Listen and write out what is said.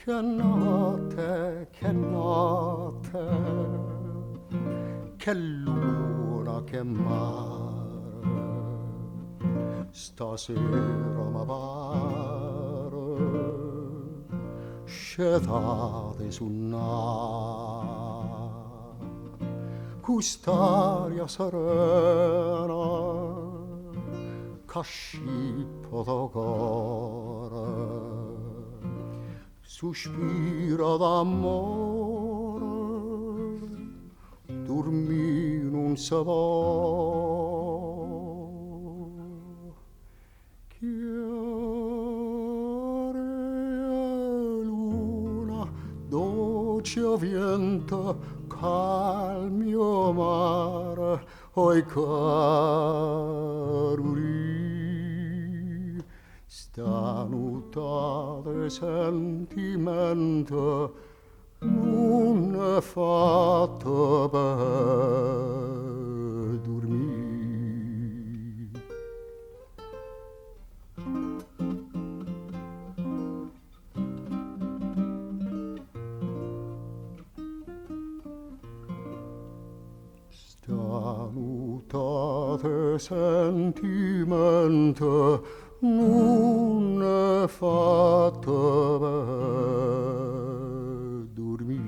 Che notte, che notte, che luna, che mare, stasera me pare scetato 'e sunnà. Cu st'aria serena ca scippa d' 'o core, suspiro d'ammore, durmì nun se pò. Chiara è 'a luna, doce 'o viento, calmo 'o mare, oj Carulì. Sta nuttata 'e sentimento nun è fatta pe durmì. Sta nuttata 'e sentimento nun è fatta pe durmì.